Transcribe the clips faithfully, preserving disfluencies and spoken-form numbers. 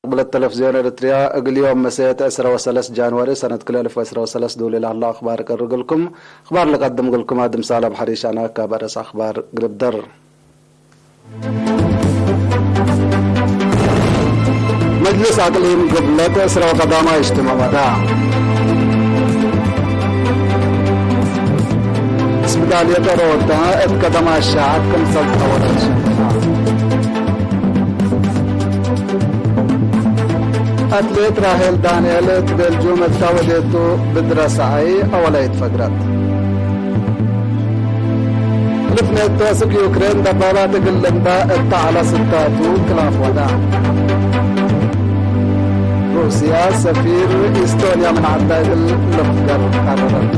ቅብለት ተለፍዝዮን ኤረትርያ፣ እግል ዮም መሴት ዕስረ ወሰለስ ጃንዋሪ ሰነት ክልኤ አልፍ ወዕስረ ወሰለስ ዱል ለሀላ አክባር እቀርብ እግልኩም። አክባር ለቀድም እግልኩም አድም ሳላም ሐሪሽ አነ፣ ካብ አርእስ አክባር ግርብደር። መጅልስ አቅሊም ግብለት ዕስረ ወቀዳማይ እጅትመዕ ወዳ። እስብዳልየት ኦሮታ እት ከደማ ሻዐት ክምሰል ጠወረት ሽንፋ። አትሌት ራሄል ዳንኤል እት ቤልጁም እታ ወዴቱ ብድረ ሰዓይ አወላይት ፈግረት። ሕልፍ ኔቶ አስክ ዩክሬን ደባባት እግል ልንዳ እተ ዐለ ስታቱ ክላፍ ወዳ። ሩስያ ሰፊር ኢስቶንያ ምን ዐዳ እግል ልፍገር ቀረረት።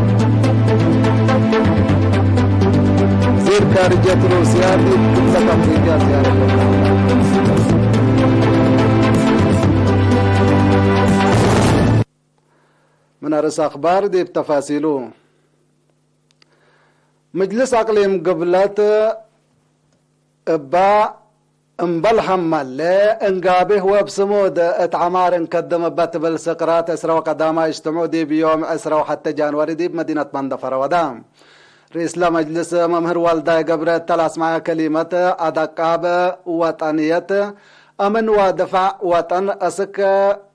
ወዚር ካርጀት ሩስያ ዲብ ክብለት አፍሪቅያ ዝያረት ለተዐለ። ምን አርእስ አክባር ዲብ ተፋሲሉ። ምጅልስ አቅሊም ግብለት እባ እምበል ሐመሌ እንጋቤህ ወእብ ስሙድ እት ዐማር እንከድም እበ ትብል ስቅራት ዕስረ ወቀዳማይ እጅትምዑ ዲብ ዮም ዕስረ ወሐቴ ጃንዋሪ ዲብ መዲነት መንደፈረ ወዳ። ርኢስ ለመጅልስ መምህር ወልዳይ ገብረ እተ ለአስመዐ ከሊመት፣ አደቃብ ወጠንየት አምን ወድፋዕ ወጠን አስክ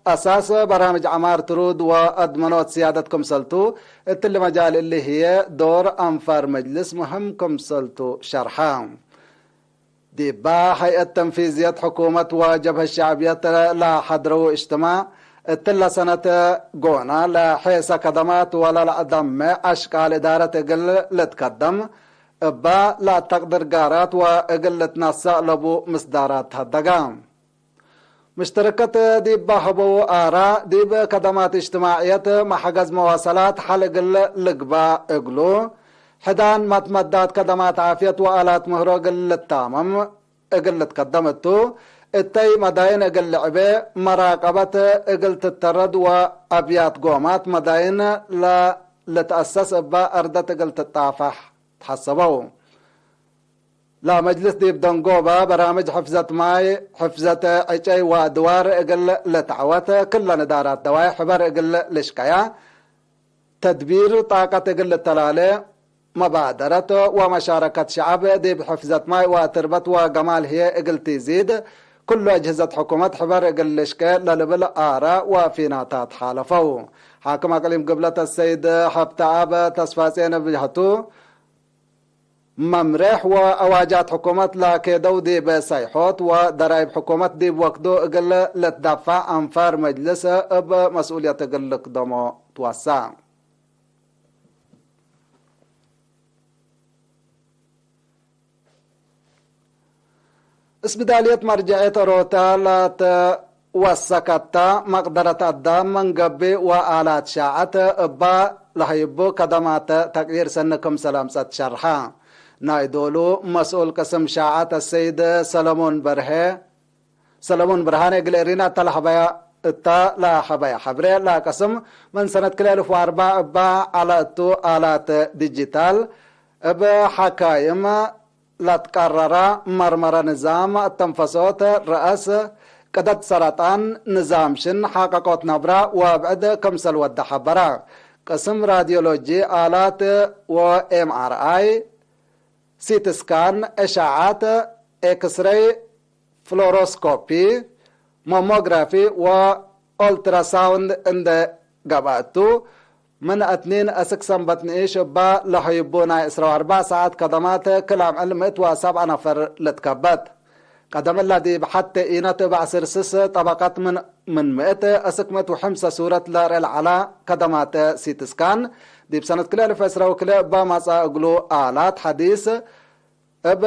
አሳስ በርናምጅ ዐማር ትሩድ ወአድመኖት ስያደት ክምሰልቱ፣ እትሊ መጃል እሊ ህዬ ዶር አንፋር መጅልስ ምህም ክምሰልቱ ሸርሐ። ዲባ ሀይአት ተንፊዝየት ሕኩመት ወጀብሀት ሸዕብየት ለሐድረዉ እጅትማዕ፣ እትለ ሰነት ጎነ ለሔሰ ከደማት ወለለአደሜ አሽቃል እዳረት እግል ልትከደም እበ ለአተቅድር ጋራት ወእግል ልትነሰእ ለቡ ምስዳራት ተሀደገ። ምሽተረከት ዲብ ሀበው አራ፣ ዲብ ከደማት እጅትማዕየት መሐገዝ መዋሰላት ሐል እግል ልግባእ እግሉ፣ ሕዳን መትመዳት ከደማት ዓፍየት ወአላት ምህሮ እግል ልታመም እግል ልትከደም እቱ፣ እተይ መዳይን እግል ልዕቤ፣ መራቀበት እግል ትተረድ ወአብያት ጎማት መዳይን ለልትአሰስ እበ አርደት እግል ትጣፋሕ ተሐሰበው። ለመጅልስ ዲብ ደንጎበ በራምጅ ሕፍዘት ማይ፣ ሕፍዘት ዕጨይ ወአድዋር እግል ልትዐወት፣ ክለን እዳራት ደዋይ ሕበር እግል ልሽቀያ፣ ተድቢር ጣቀት እግል ልተላሌ፣ መባደረት ወመሻረከት ሸዐብ ዲብ ሕፍዘት ማይ ወአትርበት ወገማል ህዬ እግል ቲዚድ፣ ክሉ አጅህዘት ሕኩመት ሕበር እግል ልሽቄ ለልብል አራ ወፊናታት ሓለፈው። ሓክም አቅሊም ግብለት አሰይድ ሀብተአብ ተስፋጼን ብጀህቱ፣ መምሬሕ ወአዋጃት ሕኩመት ለአኬደው ዲብ ሰይሖት ወደራይብ ሕኩመት ዲብ ወክዱ እግል ልትደፋዕ አንፋር መጅልስ እብ መስኡልየት እግል ልክደሞ ትወሰ። እስብዳልየት መርጀዔት ኦሮታ ለትወሰከታ መቅደረት አዳም ምን ገብእ ወአላት ሻዐት እባ ለሀይቡ ከደማት ተቅይር ሰኒ ክምሰል አምጸት ሸርሐ። ናይ ዶሉ መስኡል ቅስም ሻዐት አሰይድ ሰለሞን በርሄ፣ ሰለሞን ብርሃኔ እግል ኤሪና እተ ለሀበያ፣ እተ ለሀበያ ሐብሬ ለቅስም ምን ሰነት ክልኤ አልፍ ወአርበዕ እባ ዐለ እቱ አላት ዲጂታል እብ ሐካይም ለትቀረረ መርመረ ንዛም ተንፈሶት፣ ረአስ፣ ቅደት ሰረጣን፣ ንዛም ሽን፣ ሐቀቆት ነብረ ወብዕድ ክምሰል ወደ ሐበረ። ቅስም ራድዮሎጂ፣ አላት ወኤምአርአይ፣ ሲቲ ስካን፣ እሻዓት፣ ኤክስሬይ፣ ፍሎሮስኮፒ፣ ማሞግራፊ ወኦልትራሳውንድ እንዴ ገብአ እቱ፣ ምን አትኒን እስክ ሰንበት ንኢሽ እባ ለሀይቡ ናይ ዕስራ ወአርበዕ ሰዓት ከደማት ክል አምዕል ምእት ወሰብዐ ነፈር ልትከበት። ቀደም እለ ዲብ ሐቴ ኢነት እብ ዐስር ስስ ጠበቀት ምን፣ ምን ምእት እስክ ምእት ወሐምሰ ሱረት ለርኤ ለዐለ ከደማት ሲቲ ስካን፣ ዲብ ሰነት ክልኤ አልፍ ዕስራ ወክልኤ እባ መጽአ እግሉ አላት ሐዲስ እብ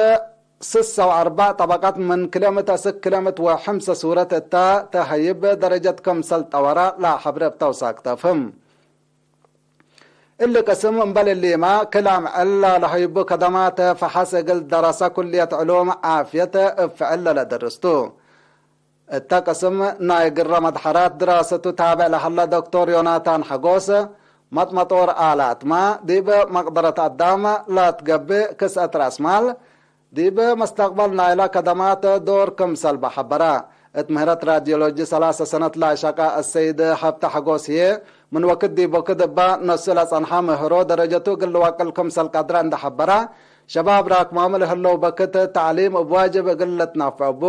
ስሰ ወአርበዕ ጠበቀት ምን ክልኤ ምእት እስክ ክልኤ ምእት ወሐምሰ ሱረት እተ ተሀይብ ደረጀት ክምሰል ጠወረ ለሐብሬ እብ ተውሳክ ተፍህም። እሊ ቅስም እምበል እሊመ ክል አምዕል ለሀይቡ ከደማት ፈሐስ እግል ደረሰ ኩልየት ዕሉም ዓፍየት እብ ፍዕል ለለደርስ ቱ። እተ ቅስም ናይ ግረ መድሐራት ድራሰቱ ታብዕ ለሀለ ዶክቶር ዮናታን ሐጎስ፣ መጥመጦር አላትመ ዲብ መቅደረት አዳም ለትገብእ ክስአት ረአስማል፣ ዲብ መስተቅበል ናይለ ከደማት ዶር ክምሰልበ ሐበረ። እት ምህረት ራድዮሎጂ ሰላሰ ሰነት ለአሸቀ አሰይድ ሀብተ ሐጎስ ህዬ፣ ምን ወክድ ዲብ ወክድ እበ ነሱ ለጸንሐ ምህሮ ደረጀቱ እግል ልወቅል ክምሰል ቀድረ እንደ ሐበረ፣ ሸባብ ራክማሙ ለህለው በክት ተዕሊም እብ ዋጅብ እግል ልትናፈዕ እቡ፣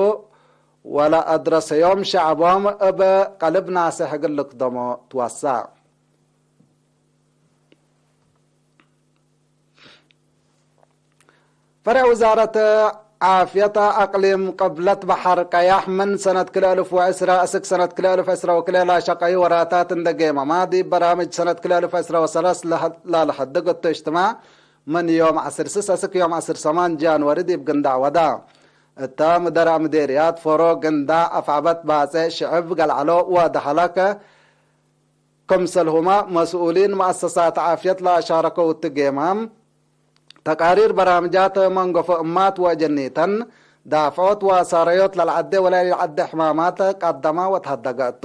ወለአድረሰዮም ሸዐቦም እብ ቀልብ ናሴሕ እግል ልክደሞ ትወሰዕ። ፈሬዕ ውዛረት ዓፍየት አቅሊም ቅብለት በሐር ቀያሕ ምን ሰነት ክልኤ እልፍ ወዕስረ እስክ ሰነት ክልኤ እልፍ ዕስረ ወክልኤ ላሸቀዩ ወራታት እንደ ጌመማ፣ ዲብ በራምጅ ሰነት ክልኤ እልፍ ዕስረ ወሰለስ ለህ-፣ ላለሐድግ እቱ እጅትማዕ ምን ዮም ዐስር ስስ እስክ ዮም ዐስር ሰማን ጃንወሪ ዲብ ግንዳዕ ወዳ። እተ ምደረእ ምዴርያት ፎሮ ግንዳዕ አፍዐበት ባጼዕ ሽዕብ ገልዐሎ ወደሀለከ ክምሰልሁመ መስኡሊን መአሰሳት ዓፍየት ለአሻረከው እት ጌማም፣ ተቃሪር በራምጃት መንገፎ እማት ወእጀኒተን፣ ዳፍዖት ወሳረዮት ለልዐዴ ወለ ኢልዐዴ ሕማማት ቀደመ ወትሀደገ እቱ።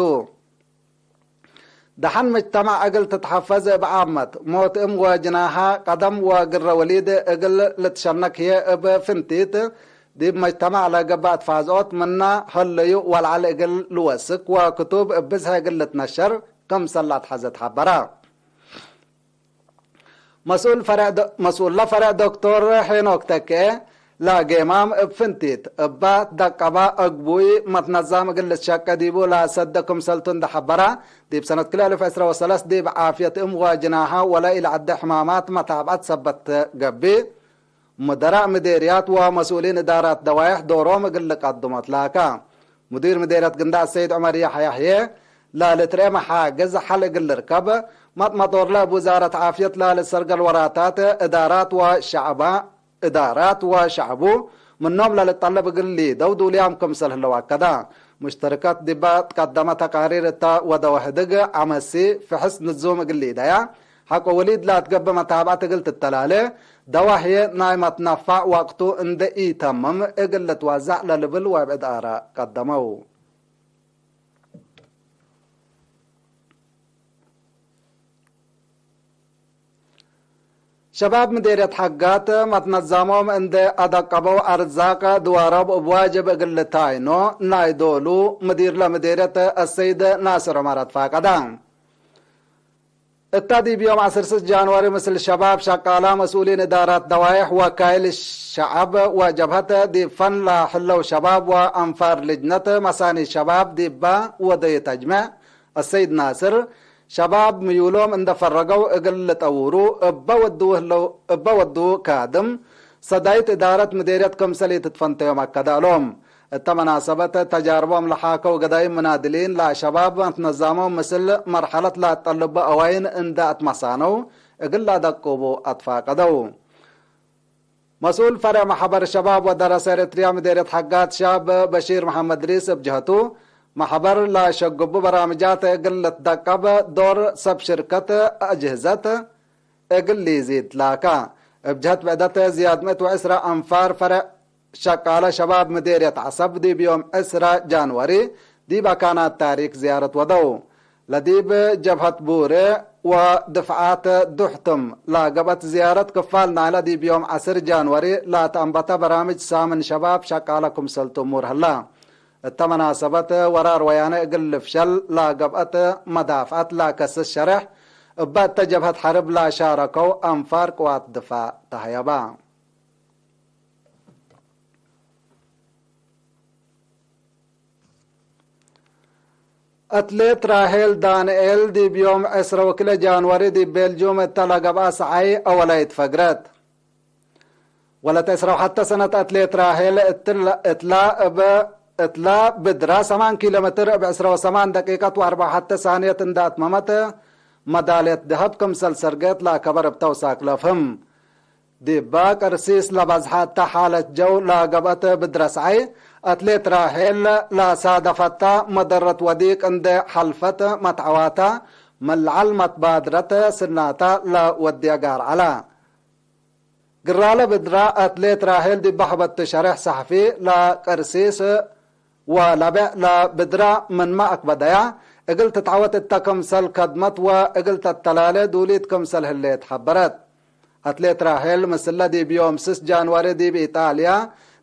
ደሐን ምጅተማዕ እግል ትትሐፈዝ እብ ዓመት፣ ሞት እም ወጅናሐ ቀደም ወግረ ወሊድ እግል ልትሸነክ ህዬ እብ ፍንቲት፣ ዲብ መጅተማዕ ለገብአ ትፋዝኦት ምነ ህለዩ ወለዐል እግል ልወስክ ወክቱብ እብ ብዝሐ እግል ልትነሸር፣ ክምሰል ለአትሐዘ ተሐበረ። መስኡል ፈረዕ ዶ-፣ መስኡለ ፈረዕ ዶክቶር ሄኖክ ተኬ፣ ለጌማም እብ ፍንቲት እበ ትደቀበ እግቡይ መትነዛም እግል ልትሸቄ ዲቡ ለአሰደ ክምሰልቱ እንደ ሐበረ፣ ዲብ ሰነት ክልኤ እልፍ ዕስረ ወሰለስ ዲብ ዓፍየት እም ወጅናሐ ወለ ኢልዐዴ ሕማማት መታብዐት ሰበት ገብእ። ሙደራእ ምዴርያት ወመስኡሊን እዳራት ደዋይሕ ዶሮም እግል ልቀድሞ ትላከ። ሙዲር ምዴርያት ግንዳዕ ሰይድ ዑመር ያሕያ ህዬ፣ ለልትርኤ መሓግዝ ሐል እግል ልርከብ፣ መጥመጦርለ እብ ውዛረት ዓፍየት ለልትሰርገል ወራታት እዳራት ወሸዕባ፣ እዳራት ወሸዕቡ ምኖም ለልጠለብ እግል ሊደው ዱልያም ክምሰል ህለው አከደ። ሙሽተርከት ዲበ ትቀደመ ተቃሪር እተ ወደወ ህድግ ዐመሲ ፍሕስ ንዙም እግል ሊደያ፣ ሐቆ ወሊድ ለአትገብእ መታብዐት እግል ትተላሌ፣ ደዋህዬ ናይ መትነፋዕ ወቅቱ እንዴ ኢተምም እግል ልትወዘዕ ለልብል ወእብ እዳረ ቀደመው። ሸባብ ምዴርየት ሐጋት መትነዛሞም እንዴ አደቀበው አርዛቅ ድዋሮብ እብ ዋጅብ እግል ልታይኖ ናይ ዶሉ ምዲርለ ምዴርየት አሰይድ ናስር ዑመር አትፋቀደ። እተ ዲብ ዮም ዐስር ስስ ጃንዋሪ ምስል ሸባብ፣ ሸቃላ፣ መስኡሊን እዳራት ደዋይሕ፣ ወካይል ሸዐብ ወጀብሀት ዲብ ፈን ለህለው ሸባብ ወአንፋር ልጅነት መሳኒ ሸባብ ዲበ ወደዩ ተጅመዕ አሰይድ ናስር፣ ሸባብ ምዩሎም እንደ ፈረገው እግል ልጠውሩ እበ ወድዉ ህለው፣ እበ ወድዉ ካድም ሰዳይት እዳረት ምዴርየት ክምሰል ኢትትፈንተዮም አከደ እሎም። እተ መናሰበት ተጃርቦም ለሓከው ገዳይም ምናድሊን ለአሸባብ መትነዛሞም ምስል መርሐለት ለአትጠልቦ አዋይን እንደ አትመሳነው እግል ለአደቅቡ አትፋቀደው። መስኡል ፈሬዕ መሐበር ሸባብ ወደረሰ ኤረትርያ ምዴርየት ሐጋት ሻብ በሺር መሐመድ ሪስ እብ ጀህቱ፣ መሐበር ለሸግቡ በራምጃት እግል ልትደቀብ ዶር ሰብ ሽርከት አጅህዘት እግል ሊዚድ ላካ። እብ ጀህት ብዕደት ዝያድ ምእት ወዕስረ አንፋር ፈሬዕ ሸቃለ ሸባብ ምዴርየት ዐሰብ ዲብ ዮም ዕስረ ጃንዋሪ ዲብ አካናት ታሪክ ዝያረት ወደው። ለዲብ ጀብሀት ቡሬ ወድፍዓት ዱሕትም ለገብአት ዝያረት ክፋል ናይለ ዲብ ዮም ዐስር ጃንዋሪ ለተአንበተ በራምጅ ሳምን ሸባብ ሸቃለ ክምሰልቱ እሙር ህለ። እተ መናሰበት ወራር ወያነ እግል ልፍሸል ለገብአት መዳፍዐት ለከስስ ሸሬሕ እበ እተ ጀብሀት ሐርብ ለሻረከው አንፋር ቅዋት ድፋዕ ተሀየበ። አትሌት ራሄል ዳንኤል ዲብ ዮም ዕስረ ወክልኤ ጃንዋሪ ዲብ ቤልጁም እተ ለገብአ ሰዓይ አወላይት ፈግረት። ወለት ዕስረ ወሐተ ሰነት አትሌት ራሄል እትላ፣ እትላ እብ፣ እትላ ብድራ ሰማን ኪሎ ሜትር እብ ዕስረ ወሰማን ደቂቀት ወአርበዕ ወሐተ ሳንየት እንደ አትመመት መዳልየት ደሀብ ክምሰል ሰርገት ለአከበር እብ ተውሳክ ለፍህም። ዲባ ቅርሲስ ለበዝሐ እተ ሓለት ጀው ለገብአት ብድረ ሰዓይ፣ አትሌት ራሄል ለሳደፈታ መደረት ወዲቅ እንዴ ሐልፈት መትዐዋታ፣ ምን ለዐል መትባድረት ስናታ ለወድየ ጋር ዐላ። ግራለ ብድራ አትሌት ራሄል ዲብ ሐበቱ ሸሬሕ ሰሕፊ ለቅርሲስ ወለቤዕ ለብድራ ምንመ አክበደያ፣ እግል ትትዐወት እተ ክምሰል ከድመት ወእግል ተተላሌ ዱሊት ክምሰል ህሌት ሐበረት። አትሌት ራሄል ምስለ ዲብ ዮም ስስ ጃንዋሪ ዲብ ኢጣልያ፣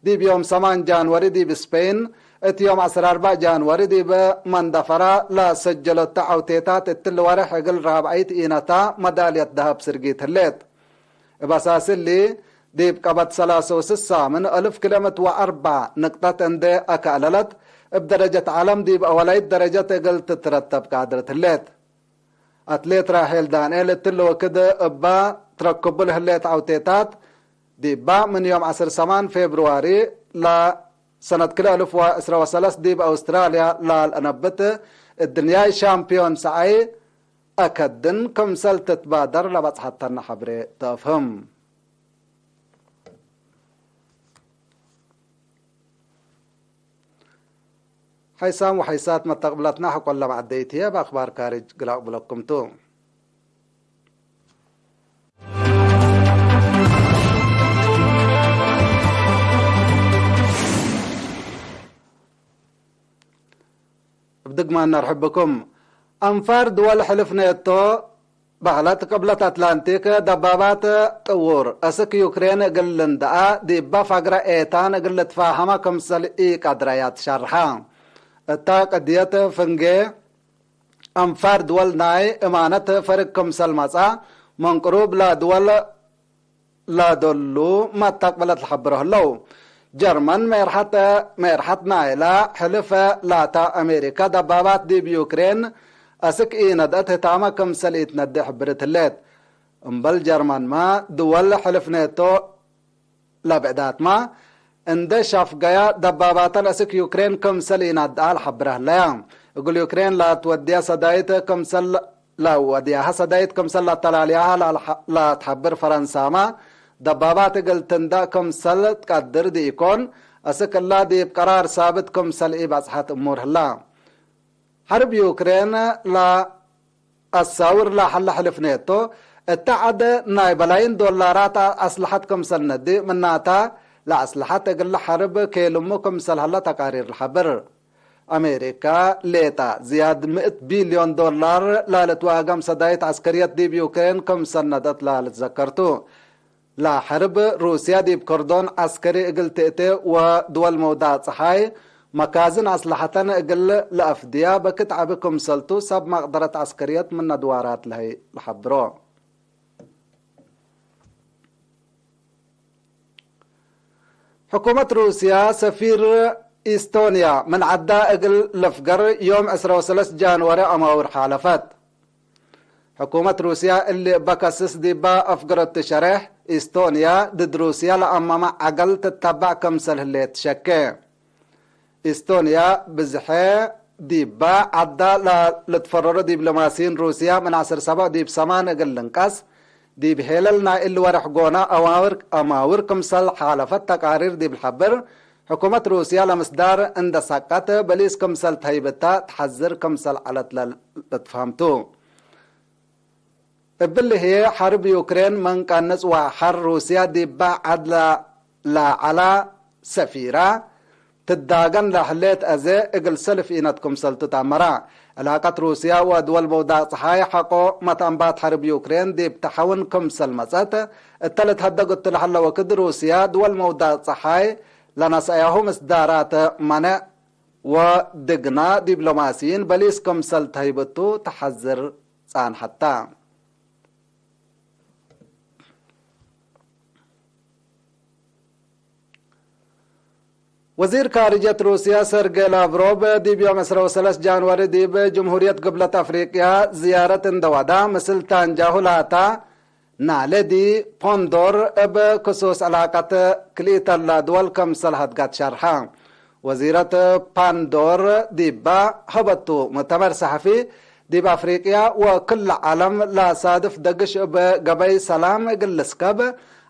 ዲብ ዮም ሰማን ጃንዋሪ ዲብ ስፔን፣ እት ዮም ዐስር አርበዕ ጃንዋሪ ዲብ መንደፈራ ለሰጀለቱ ዐውቴታት፣ እትሊ ወርሕ እግል ራብዐይት ኢነታ መዳልየት ደሀብ ስርጊት ህሌት። እብ አሳስ እሊ፣ ዲብ ቀበት ሰላሰ ወስሳ ምን አልፍ ክልኤ ምእት ወአርበዕ ንቅጠት እንዴ አከአለለት፣ እብ ደረጀት ዐለም ዲብ አወላይት ደረጀት እግል ትትረተብ ቃድረት ህሌት። አትሌት ራሄል ዳንኤል እትሊ ወክድ እባ ትረክቡ ለህሌት ዐውቴታት፣ ዲባ ምን ዮም ዐስር ሰማን ፌብርዋሪ ለሰነት ክልኤ አልፍ ወዕስረ ወሰለስ ዲብ አውስትራልያ ላልአነብት እድንያይ ሻምፕዮን ሰዓይ አከድን ክምሰል ትትባደር ለበጽሐተነ ሐብሬ ተአፍህም። ሐይሳም ወሐይሳት መተቅብለትና ሐቆለ መዐደይት ህዬ፣ እብ አክባር ካርጅ ግላቅ ብለኩም ቱ። እብ ድግማን ነርሕብኩም። አንፋር ድወል ሕልፍ ኔቶ በህለት ቅብለት አትላንቲክ ደባባት ጥውር አስክ ዩክሬን እግል ልንደአ ዲበ ፈግረ ኤታን እግል ልትፋሀመ ክምሰል ኢቀድረያ ትሸርሐ። እታ ቅድየት ፍንጌ አንፋር ድወል ናይ እማነት ፈርግ ክምሰል መጽአ ምን ቅሩብ ለድወል ለዶሉ መተቅብለት ለሐብሮ ህለው። ጀርመን ሜርሐት፣ ሜርሐት ናይላ ሕልፍ ላተ አሜሪከ ደባባት ዲብ ዩክሬን አስክ ኢነድአት ህታመ ክምሰል ኢትነዴ ሕብርት ህሌት። እምበል ጀርመንመ ድወል ሕልፍ ኔቶ ለብዕዳትመ እንዴ ሻፍገያ ደባባተን አስክ ዩክሬን ክምሰል ኢነድአ ለሐብረ ህለያ። እግል ዩክሬን ለትወድያ ሰዳይት ክምሰል ለወድያሀ ሰዳይት ክምሰል ለአተላልያሀ ለአልሐ-፣ ለትሐብር ፈረንሳመ፣ ደባባት እግል ትንደእ ክምሰል ትቀድር ዲኢኮን፣ አስክ እላ ዲብ ቀራር ሳብት ክምሰል ኢበጽሐት እሙር ህላ። ሐርብ ዩክሬን ለአሳውር ለሀለ ሕልፍ ኔቶ፣ እተ ዐድ ናይ በላይን ዶላራት አስለሐት ክምሰል ነዲ፣ ምናተ ለአስለሐት እግል ሐርብ ኬልሙ ክምሰል ሀለ ተቃሪር ለሐብር። አሜሪካ ሌጠ ዝያድ ምእት ቢልዮን ዶላር ላልትዋገም ሰዳይት ዐስከርየት ዲብ ዩክሬን ክም ሰነደት ላልትዘከር ቱ። ለሐርብ ሩስያ ዲብ ከርዶን ዐስከሪ እግል ትእቴ ወድወል መውዳቅ ጸሓይ መካዝን አስለሐተን እግል ለአፍድያ በክት ዐቢ ክምሰልቱ ሰብ መቅደረት ዐስከርየት ምን አድዋራት ለሀይ ለሐብሮ። ሕኩመት ሩስያ ሰፊር ኢስቶንያ ምን ዐዳ እግል ልፍገር ዮም ዕስራ ወሰለስ ጃንዋሪ አማውር ሓለፈት። ሕኩመት ሩስያ እሊ እበ ከስስ ዲባ አፍገረቱ ሸሬሕ፣ ኢስቶንያ ድድ ሩስያ ለአመመ ዐገል ትተበዕ ክምሰል ህሌት ትሸኬ። ኢስቶንያ ብዝሐ ዲባ ዐዳ ለልትፈረሮ ዲብሎማሲይን ሩስያ ምን ዐስር ሰቦዕ ዲብ ሰማን እግል ልንቀስ፣ ዲብ ሄለል ናይ እሊ ወርሕ ጎነ አማውር፣ አማውር ክምሰል ሓለፈት ተቃሪር ዲብ ልሐብር፣ ሕኩመት ሩስያ ለምስዳር እንደ ሰቀት በሊስ ክምሰል ተህይብታ ተሐዝር ክምሰል ዐለት ለልትፈሀም ቱ። እብሊ ህዬ፣ ሐርብ ዩክሬን ምን ቀንጽ ወሐር ሩስያ ዲባ ዐድ ለዐላ ሰፊራ ትዳገን ለህሌት አዜ እግል ሰልፍ ኢነት ክምሰልቱ ተአመራ። ዕላቀት ሩስያ ወድወል መውዳቅ ጸሓይ ሐቆ መትአንባት ሐርብ ዩክሬን ዲብ ተሐውን ክምሰል መጸት፣ እተ ልትሀደግ እቱ ለሀለ ወክድ ሩስያ ድወል መውዳቅ ጸሓይ ለነስአያሁ ምስዳራት መነዕ ወድግና ዲብሎማሲይን በሊስ ክምሰል ተህይብ እቱ ተሐዝር ጻንሐት ተ። ወዚር ካርጀት ሩስያ ሰርጌ ላቭሮቭ ዲብ ዮም ዕስራ ወሰለስ ጃንዋሪ ዲብ ጅምሁርየት ግብለት አፍሪቅያ ዝያረት እንደ ወዳ፣ ምስል ታንጃሁ ላታ ናሌዲ ፖንዶር እብ ክሱስ ዕላቀት ክልኢተላ ድወል ከምሰል ሀድጋት ሸርሐ። ወዚረት ፓንዶር ዲባ ሀበቱ ሙእተመር ሰሐፊ፣ ዲብ አፍሪቅያ ወክል ዐለም ለሳድፍ ደግሽ እብ ገበይ ሰላም እግል ልስከብ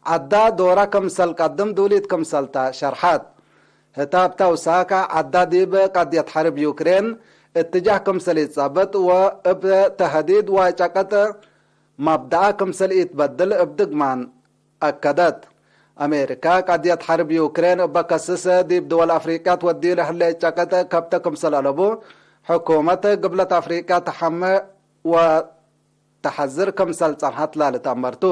ዐዳ ዶራ ክምሰል ቀድም ዱሊት ክምሰልታ ሸርሐት። ህታብታ ውሳካ ዐዳ ዲብ ቀድየት ሐርብ ዩክሬን እትጃህ ክምሰል ኢትጸብጥ ወእብ ተህዲድ ወጨቅጥ መብደኣ ክምሰል ኢትበድል እብ ድግማን አከደት። አሜሪካ፣ ቀድየት ሐርብ ዩክሬን እበ ከስስ፣ ዲብ ድወል አፍሪቅያ ትወድዩ ለህሌት ጨቅጥ ከብተ ክምሰል አለቡ፣ ሕኩመት ግብለት አፍሪቅያ ተሐመ ወተሐዝር ክምሰል ጸንሐት ላልትአመር ቱ።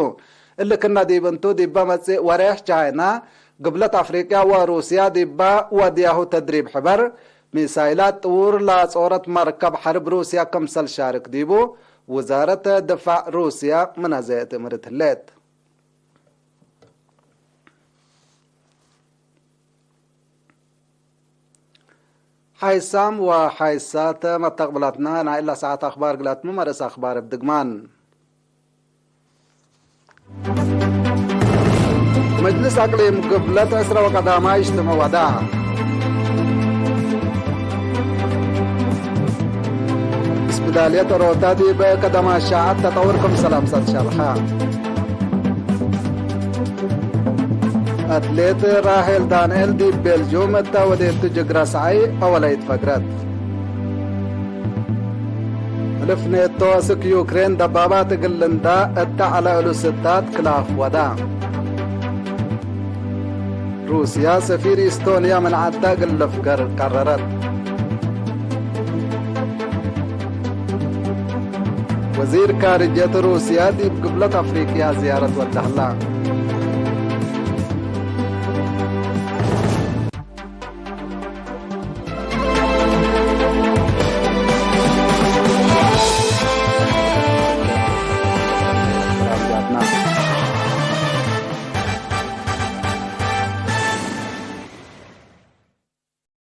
እሊ ክነ ዲብ እንቱ፣ ዲበ መጽእ ወሬሕ ቻይና ግብለት አፍሪቅያ ወሩስያ ዲባ ወድያሁ ተድሪብ ሕበር፣ ሚሳይላት ጥዉር ለጾረት መርከብ ሐርብ ሩስያ ክምሰል ሻርክ ዲቡ ውዛረት ድፋዕ ሩስያ ምናዘየት እምርት ህሌት። ሓይሳም ወሓይሳት መተቅብላትና፣ ናይ እላ ሰዓት አክባር ግላትሙ መርእስ አክባር እብ ድግማን። መጅልስ አቅሊም ግብለት ዕስረ ወቀዳማይ እጅትምዕ ወዳ። እስብዳልየት ኦሮታ ዲብ ቀደም አሻዐት ተጠውር ክምሰል አምጸት ሸርሐ። አትሌት ራሄል ዳንኤል ዲብ ቤልጁም እተ ወዴቱ ጅግረ ሰዓይ አወላይት ፈግረት። ሕልፍ ኔቶ አስክ ዩክሬን ደባባት እግል ልንዳ እተ ዐለ እሉ ስታት ክላፍ ወዳ። ሩስያ ሰፊር ኢስቶንያ ምን ዐዳ እግል ልፍገር ቀረረት። ወዚር ካርጀት ሩስያ ዲብ ግብለት አፍሪቅያ ዝያረት ወደ ህላ።